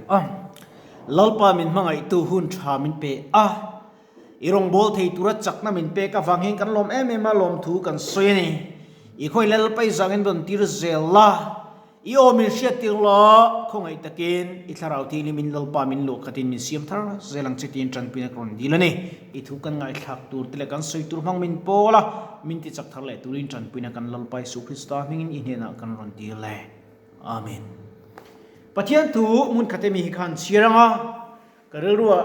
Ang. Lalpa min hmangaihtu hun tha min pe a, i rawngbâwl thei tura chakna min pek avang hian kan lawm em em a, lawmthu kan sawi a ni. I khawi Lalpa i zangin rawn tir zel la, i aw min hriattir la, khawngaih takin i thlarau thianghlim in Lalpa min luah khatin min siam thar zel ang che tiin tanpuina ka rawn dil a ni. I thu kan ngaithlak tur te leh kan sawi tur hmang min pawl a, min tichak thar leh turin tanpuina kan Lalpa Isu Krista hmingin i hnenah kan rawn dil e. Amen. Pathian thu hmun khate mi hi khan chhiar anga ka rilruah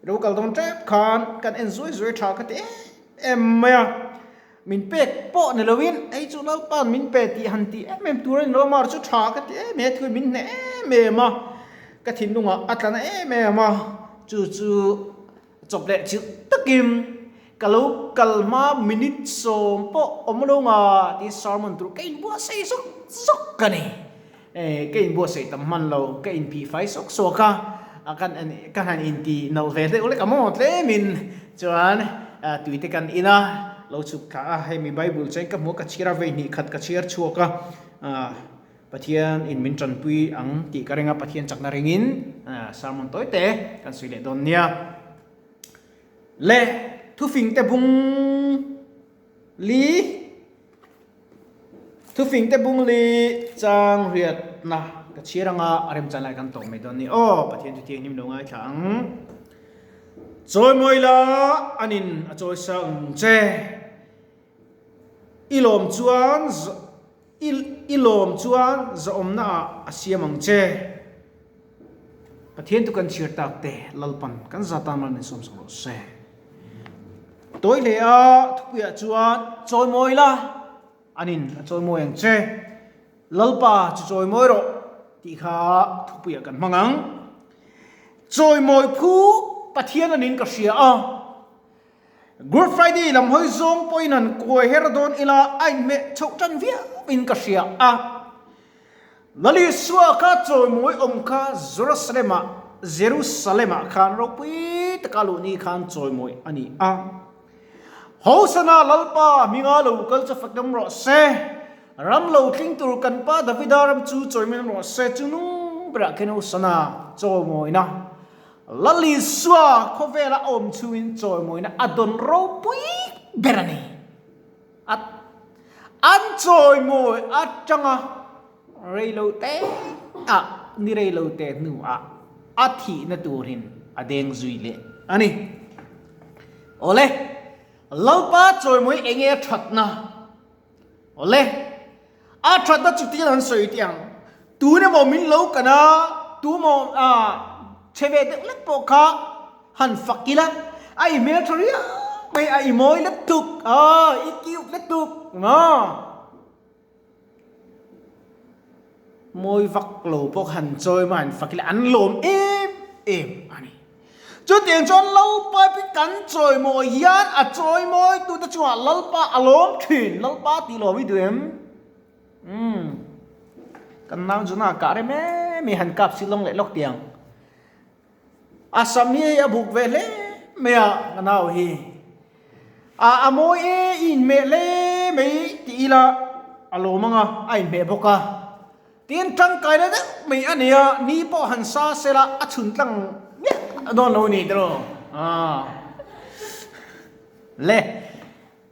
ilo kal dawn tep khan kan en zuai zuai tha ka ti em em mai a, min pek pawh ni loin ei chu Lalpa'n min pe tih han tih em em tur a ni lo a, mar chu tha ka ti em he thu hi min hneh em em a, ka thinlungah a tla na em em a, chu chu Chawp leh chilh takin ka lo kal hma minute sawm pawh awm lo nga tih sermon tur ka inbuatsaih zawk zawk ka ni. Ka inbuatsaih tam hman lo, ka inphih fai sawk sawk a, ka han inti no ve deuh lek a maw tlemin chuan tui te kan in a, lo chhuk thla a, hei mi Bible chuan ka hmu a, ka chhiar a, vei hnih khat ka chhiar chhuak a. Pathian in min tanpui ang tih ka ring a, Pathian chakna ringin sermon tawi te kan sawi leh dawn nia. Le thufing te bung li thufing te bung li chang riatna ka chhiar anga a remchan lai kan tawh mai dawn ni. Aw Pathian chu thianghlim lo ngaithla ang. Chawimawi la anin a chawisa ang che. I lawm chuan I lawm chuan zahawmna ah a siam ang che. Pathian tu kan chhiar tak te Lalpan kan za tan mal min sawm sak rawh se. Tawi hle a thupuiah chuan chawimawi la anin a chawimawi ang che. Lalpa chu chawimawi rawh tih kha thupuiah kan hmang ang. Chawimawi phu Pathian anin ka hria a. Good Friday lam hawi zawng pawhin han kuai her dawn ila a inhmeh chhoh tan viau in ka hria a. Lal Isua kha chawimawi awm kha Jerusalem-ah Jerusalem-ah khan ropui taka luh ni khan chawimawi a ni a. Hosana Lalpa hminga lo kal chu fakdam rawh se, ram lo tling tur kan pa Davida ram chu chawimawi rawh se chu nung berah khen Hosana chawimawina Lal Isua khawvela a awm chungin chawimawina a dawn ropui ber a ni. A an chawimawi atanga reilote ah ni reilote hnuah a thihna turin a deng zui leh a ni. Awle, Lalpa chawimawi enge a thatna? Awle, a thatna chu tiang an sawi teh ang. Tun emaw min lo kan a, tu maw a chhe ve deuh lek pawh kha han fak ila, a i hmel tha riau mai, a i mawi let tuk, a i cute let tuk nga. Mawi vak lo pawh kha han chawi maw han fak ila an lawm em em a ni. Chutiang chuan Lalpa pi kan chawimawi hian a chawimawi tute chungah Lalpa a lawm thin, Lalpa tih lawm i duh em? Umm kan nau Jonah kah rem em i han kap silawng leh lawk tiang. A sam hi hei a buk ve hle mai a ka nau hi. A a mawi e i inhmeh hle mai tih ila a lawm ang a, a inhmeh bawk a. Tin tangkai la deuh mai a nia, ni pawh han sa sela a chhun tlang miah dawn lo a ni tiraw? Aaa le.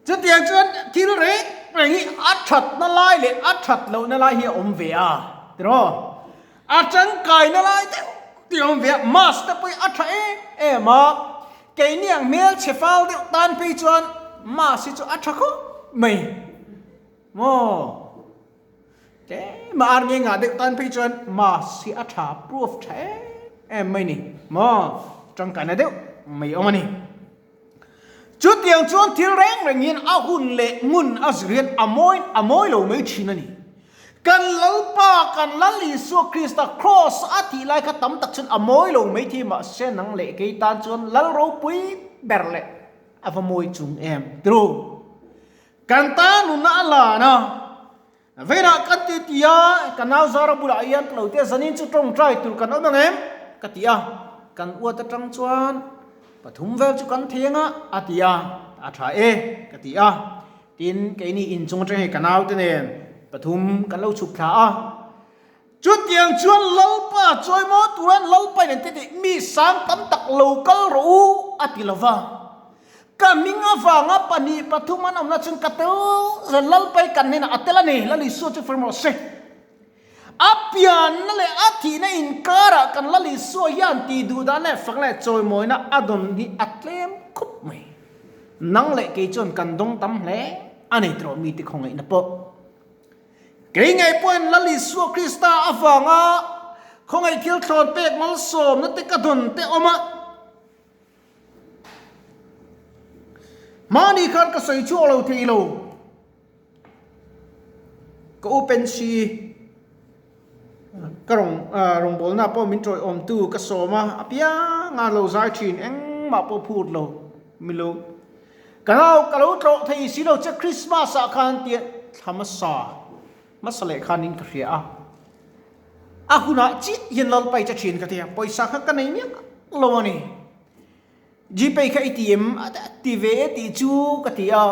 Chutiang chuan thil reng reng hi a thatna lai leh a that lohna lai hi a awm ve a, tiraw? A tangkaina lai deuh tih a awm ve a, mask te pawh hi a tha em em a, keini ang hmelchhe fal deuh tan phei chuan mask hi chu a tha khawp mai maw? Tlema ar nge ngah deuh tan phei chuan mask hi a tha proof tha em em mai ni maw? Tangkaina deuh mai awm a ni. Chutiang chuan thil reng reng hian a hun leh ngun a zir hian a mawi a mawi lo mai thin a ni. Kan Lalpa, kan Lal Isua Krista Kraws a tih lai kha tam tak chuan a mawi lo mai thei mahse nang leh kei tan chuan Lal ropui ber leh a va mawi chung em tru. Kan tan nunna a lan a, Veinah kan ti ti a, ka nau Zara bulah hian ka lo ti a, zanin chu tawngtai tur kan awm ang em? ka ti a, kan uat atang chuan pathum vel chu kan thei anga a ti a, a tha e ka ti a, tin keini inchung atang hei ka naute nen pathum kan lo chhuk thla a. Chutiang chuan Lalpa chawimaw turan Lalpa in an ti tih mi sang tam tak lo kal rawh u a ti lo va. Ka hming avanga pahnih pathum an awmna chuan ka tel zel Lalpa i kan hnenah a tel a ni, Lal Isua chu fir rawh se. A pianna leh a thihna inkarah kan Lal Isua hian tih duhdan leh fak leh chawimawina a dawn hi a tlem khup mai. Nang leh kei chuan kan dawng tam hle a ni tawh mite khawngaihna pawh. Kei ngei pawhin Lal Isua Krista avanga khawngaih thil thlawn pek malsawmna te ka dawn te awm a. Mahni khan ka sawi chhuak lo thei lo. Ka u Pensi ka rawn rawngbawlna pawh min tawiawmtu ka sawm a, apianga lo zai thin engmah pawh phut lo milo. Ka nau ka lo tlawh thei si lo che Christmas ah khan tia thla hmasa hmasa leh khanin ka hria a, a hunah chiah hian Lalpai che thin ka ti a, pawisa kha ka nei miah lo a ni. Gpay kha i ti em? A ti ve e tih chu ka ti a,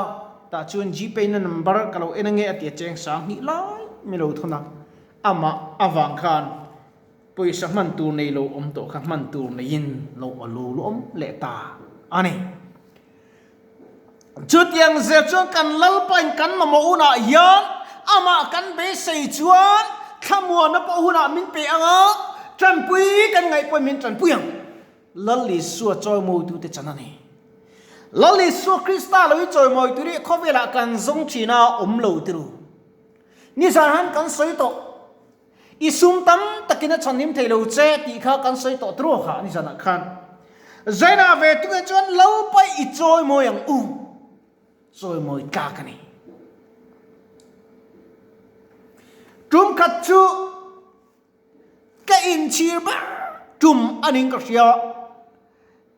tah chuan Gpay na number ka lo en ange a ti a cheng sang hnih lai mi lo thawn a, amah avang khan Pawisa hman tur nei lo awm tawh kha hman tur neiin lo a lu luam leh ta a ni. Chutiang zel chuan kan Lalpain kan mamawh hunah hian amah kan beisei chuan thlamuanna pawh hunah min pe ang a, tanpui kan ngaih pawhin min tanpui ang. Lal Isua chawimawitute chan a ni. Lal Isua Krista lo i chawimawi tur hi khawvelah kan zawng thin a, awm lo tiru. Nizan han kan sawi tawh. I sum tam takin a chhanhim thei lo che tih kha kan sawi tawh tru kha ni zanah khan. Zainah ve tunge chuan lo paih i chawimawi ang u. Chawimawi tlak a ni. Tum khat chu ka inchhir ber tum a ning ka hria.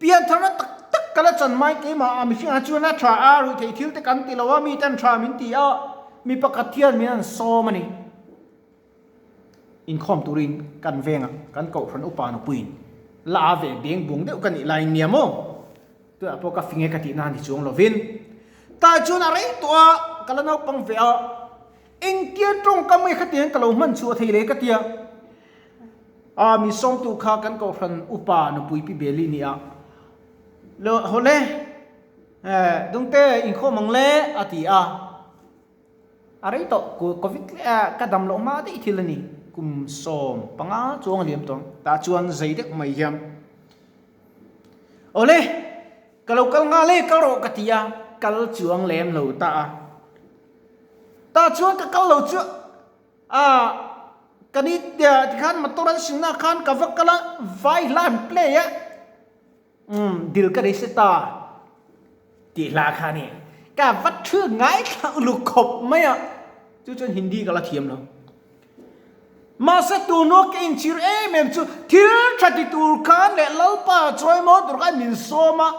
Piantharna tak tak ka la chan mai keimah a mihringah chuan a tha a, ruihtheih thil te kan ti lo a, miten tha min ti a, mi pakhat hian min an sawm a ni. Inkhawm turin kan veng a, kan kohhran upa nupuiin la a ve beng bung deuh ka nih laiin nia maw? Tunah pawh ka fing e ka tihna ni chuang lovin. Tah chuan a rei tawh a, ka la naupang ve a, engtia tawngkam nge khatiang ka lo hman chhuah thei le ka tia. A mi sawmtu kha kan kohhran upa nupui Pi Beli ni a, Lo hawle, Dungte inkhawm ang le a ti a. A rei tawh, Covid leh ka dam loh hma daih thil a ni, kum 15 chuang a liam tawh ang. Tah chuan zei deuh mai hian, Awle, ka lo kal nghal e, kal rawh ka ti a, kal chuang lem lo ta a. Tah chuan ka kal lo chu a, ka ni tikhan motor an singna khan ka va kal a, vai hla an play a. Umm dil ka nei se ta tih hla kha a ni. Ka va thu ngaithla uluk khawp mai a, chu chuan Hindi ka la thiam lo. Mahse tunua ka inchhir em em chu thil tha ti tur khan leh Lalpa chawimaw tur khan min sawm a,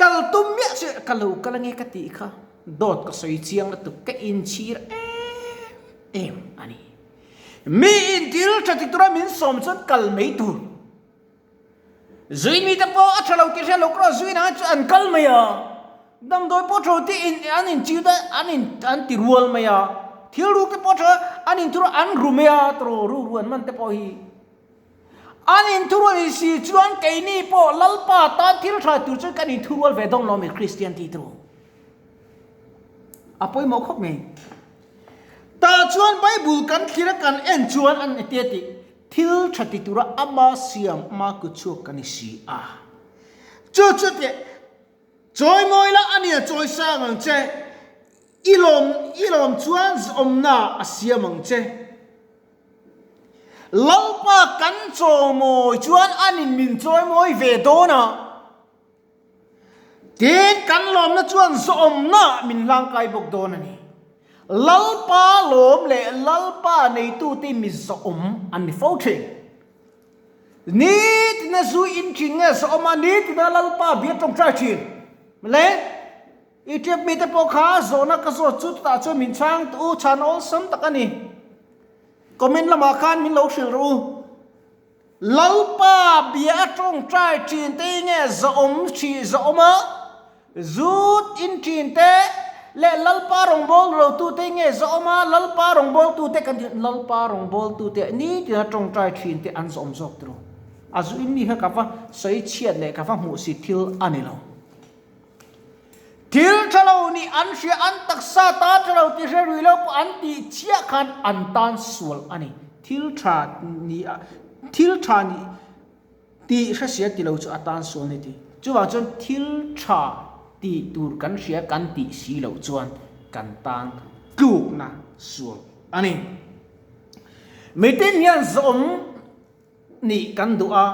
kal tum miah chu ka lo kal ange ka tih kha dawt ka sawi chiang lutuk ka inchhir em em a ni. Miin thil tha ti tura min sawm chuan kal mai tur. Zui mite pawh a tha lo tih hriat loh kawr a zui nang chu an kal mai a, damdawi pawh tha lo tih in an in chiu daih an in an ti rual mai a, thil ruk te pawh tha an in thu an ru mai a tawrh ru ru an man te pawh hi an in thu rual si chuan keini pawh Lalpa tan thil tha tur chuan kan in thu rual ve dawn lo mi Kristian tih tur a pawimawh khawp mai. Tah chuan Bible kan thlir a kan en chuan an tia tih. Thil tha ti tura ama siam ama kut chhuak ka ni si a. Chu chu teh, chawi mawi la a nia chawi sang ang che, i lawm i lawm chuan zawmna a siam ang che. Lalpa kan chawimawi chuan anin min chawimawi ve dawn a. Tin, kan lawmna chuan zawmna min hlangkai bawk dawn a ni. Lalpa lawm leh Lalpa neitute mi zawm an ni fo thin. Nitina zu in thin nge zawm a, nitina Lalpa bia tawngtai thin. Le, i ṭiap mite pawh kha zawhna ka zawt chu chutah chuan min chhang tawh u, chhan awlsam tak a ni. Comment lamah khan min lo hrilh rawh u. Lalpa bia a tawngtai thin te hi nge zawm hrih zawm a, zut in thin te? Leh Lalpa rawngbâwl rotute nge zawm a, Lalpa rawngbâwltute kan tih Lalpa rawngbâwltute nitina ṭawngṭai ṭhinte an zawm zawk tiro. A zu in mi kha ka va sawi chhiat leh ka va hmuh si thil a ni lo. Thil ṭha lo nih an hria, an taksa ta ṭha lo tih hre rui lo pawh an tih chiah khan an tan sual a ni. Thil ṭha nih a, thil ṭha nih. Tih hresia ti lo chu a tan sual ni ti. Chuvang chuan thil tha tih tur kan hria kan tih si loh chuan kan tan tlukna sual a ni. Mitin hian zawm nih kan duh a,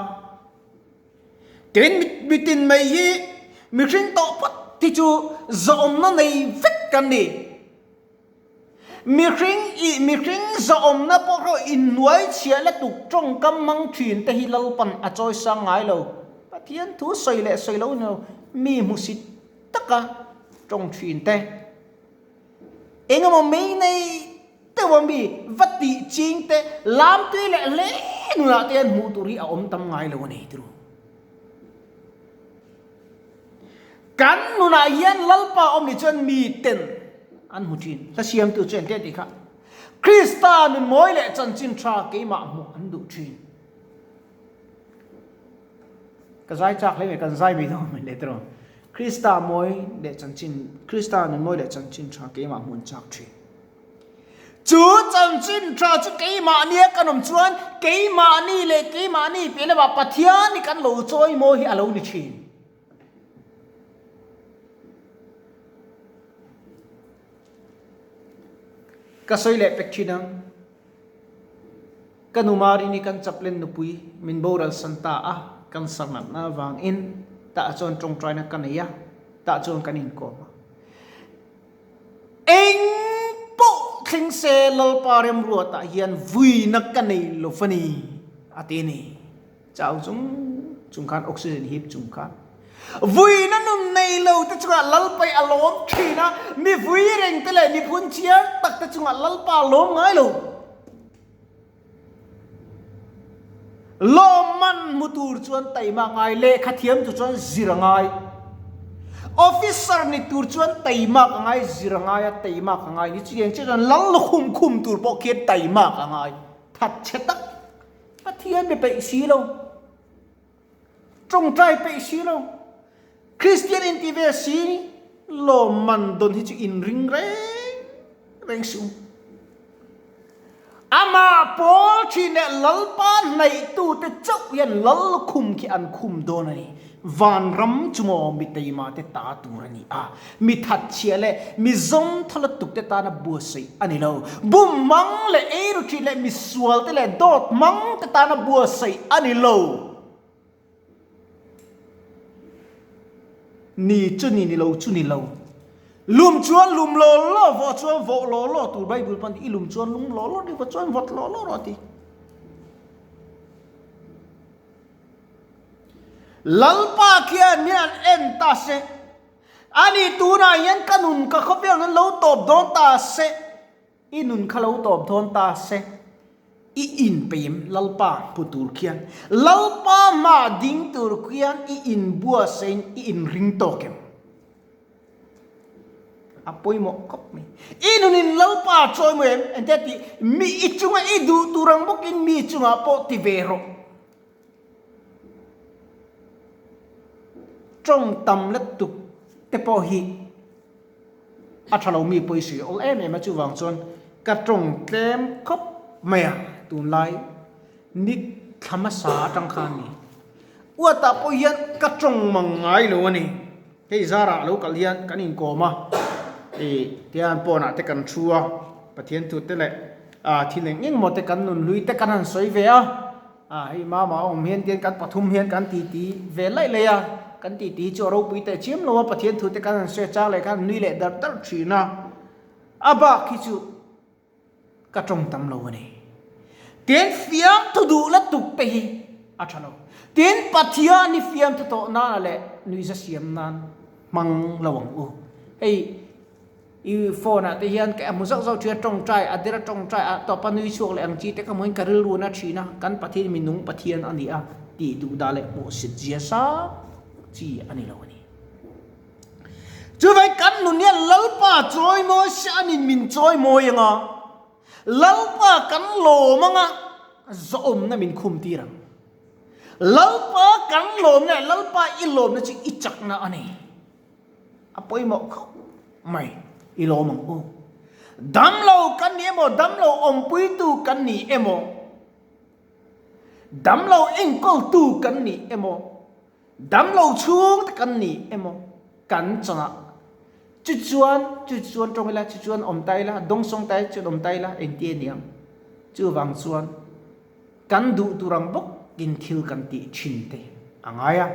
tin mitin mai hi mihring tawh phawt hi chu zawmna nei vek kan ni. Mihring ih mihring zahawmna pawh erawh inhnuai chhiah la tuk tawngkam hmang thin te hi Lalpan a chawi sang ngai lo. Pathian thu sawi leh sawi lo ni lo, mi hmusit taka tawng thin te. Engemaw mei nei deuh a mi va tih ching te lamtui leh hle nunah te hian hmuh tur hi a awm tam ngai lo a ni tiro. Kan nunah hian Lalpa awm ni chuan mi ten an hmu thin. Hla siamtu chu engte tih kha? Krista nun mawi leh chanchin tha keimah hmuh an duh thin. Ka zai chak hle mai, kan zai mai dawn mai le tiraw. Krista mawi leh chanchin, Krista nun mawi leh chanchin tha keimah hmuh an chak thin. Chu chanchin tha chu keimahnia kan awm chuan keimahni leh keimahni piah lamah Pathian hi kan lo chawi mawi hi a lo ni thin. Ka sawi leh pek thin ang. Ka nu Marini kan chaplain nupui min boral san ta a, cancer natna avangin tah chuan tawngtaina ka nei a, tah chuan kan inkawm a. Eng pawh thleng se Lalpa remruatah hian vuina ka nei lo va ni, a ti a ni. Chau chung chung khan oxygen hip chung khan vuina nun nei lo te chungah Lalpa hi a lawm thin a, mi vui reng te leh mi phun chiar tak te chungah Lalpa a lawm ngai lo. Lawmman hmu tur chuan taima ngai, lehkha thiam tur chuan zir a ngai. Officer ni tur chuan taimak a ngai, zir a ngai a, taimak a ngai ni. Chutiang chiah chuan lal lukhum khum tur pawh khian taimak a ngai. Thatchhe tak Pathian be peih si lo. Tawngtai peih si lo. Kristian inti ve si lawmman dawn hi chu inring reng reng suh u. Amah pawl thin leh Lalpa hnaihtute chauh hian lal khum khi an khum dawn a ni. Vanram chu maw mi teima te ta tur a ni a, mi thatchhia leh mi zawmthaw lutuk te tana buatsaih a ni lo. Bum hmang leh eiru thin leh mi sual te leh dawt hmang te tana buatsaih a ni lo. Ni chu ni ni lo chu ni lo. Lum chuan lum law law, vawh chuan vawh law law tur Bible pawn i lum chuan lum law law, i vawt chuan vawt law law rawh a ti. Lalpa khian min an en ta se, ani tunah hian ka nun ka khawvel nun lo tawp dawn ta se, i nun kha lo tawp dawn ta se, i inpeim Lalpa hmu tur khian, Lalpa hma ding tur khian i inbuatsain i inring tawk em? A pawimawh khawp mai. I nunin Lalpa a chawi mawi em? Engtia tih? Mi i chunga i duh tur ang bawkin mi chungah pawh ti ve rawh. Tawng tam lutuk te pawh hi a tha lo mi pawisa awl em em a, chuvang chuan ka tawng tlem khawp mai a tunlai ni thla hmasa atang khan ni. Uatah pawh hian ka tawng mang ngai lo a ni. Hei zarah lo kal hian kan inkawm a, ih tihian pawnah te kan thu a, Pathian thu te leh ah thil eng eng maw te kan nun hlui te kan han sawi ve a, ah hei mama a awm hian tihian kan pathum hian kan titi ve laih laih a, kan titi chu a ropui teh chiam lo a, Pathian thu te kan han sawi a chang leh khan nui leh dar dar thin a, a bak hi chu. Ka tawng tam lo a ni. Tin, fiamthu duh la tuk te hi a tha lo. Tin, Pathian hi fiamthu tawh nana leh nuihza siam nan hmang lo ang u. Hei, i phone ah te hian ka hmu zauh zauh thin a, tawngtai, a dera tawngtai a tawpa nui chhuak leh ang chi te ka hmu hian ka rilru na thin a, kan Pathian mi nung Pathian a ni a tih duh dah leh hmuhsit zia sang chi a ni lo a ni. Chuvai kan nun hian Lalpa chawimawi se anin min chawimawi ang a, Lalpa kan lawm ang a, zawhawmna min khum tir ang. Lalpa kan lawmna leh Lalpa i lawmna chu i chakna a ni. A pawimawh khawp mai, i lawm ang u. Damlo kan ni emaw, damlo awmpuitu kan ni emaw, damlo enkawltu kan ni emaw, Damlo chhung te kan ni emaw kan chawngah chu chuan chu chuan tawng ila chu chuan awm ta ila dawngsawng ta ila chuan awm ta ila engti a niang chuvang chuan kan duh tur ang bawkin thil kan tih thin te a ngai a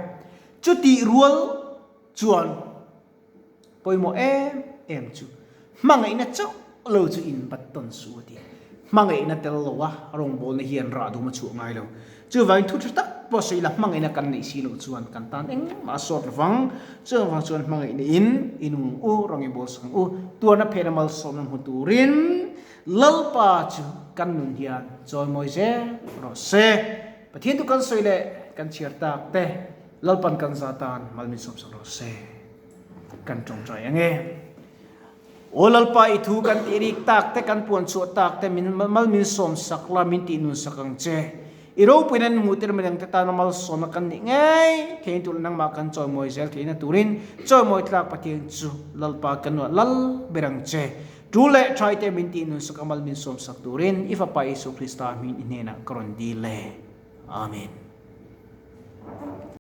chutih rual chuan Pawimawh em em chu hmangaihna chauh lo chu in bat tawn suh a ti. Hmangaihna tel lo a rawngbawlna hian rah dum a chhuah ngai lo. Chuvangin thu tha tak pawh sawi ila hmangaihna kan neih si loh chuan kan tan engmah a sawt lovang. Chuvang chuan hmangaihna in i nung ang u, rawng i bawl sak ang u. Tuarna phena malsawmna hmu turin Lalpa chu kan nun hian chawimawi zel rawh se. Pathian chu kan sawi leh kan chhiar tak te Lalpan kan za tan mal min sawmsak rawh se. Kan tawngtai ang e. Aw Lalpa i thu kan tih rik tak te kan puan chhuah tak te min mal min sawmsak la min tih nun sak ang che. I ropuina an hmuh tir midang te tana malsawmna kan nih ngei theihna tur leh nangmah kan chawimawi zel theihna turin chawimawi tlak Pathian chu Lalpa kan nuah lal ber ang che. Tu leh thaite min tih nun sak a mal min sawmsak turin i Fapa Isua Krista hming i hnenah ka rawn dil e. Amen.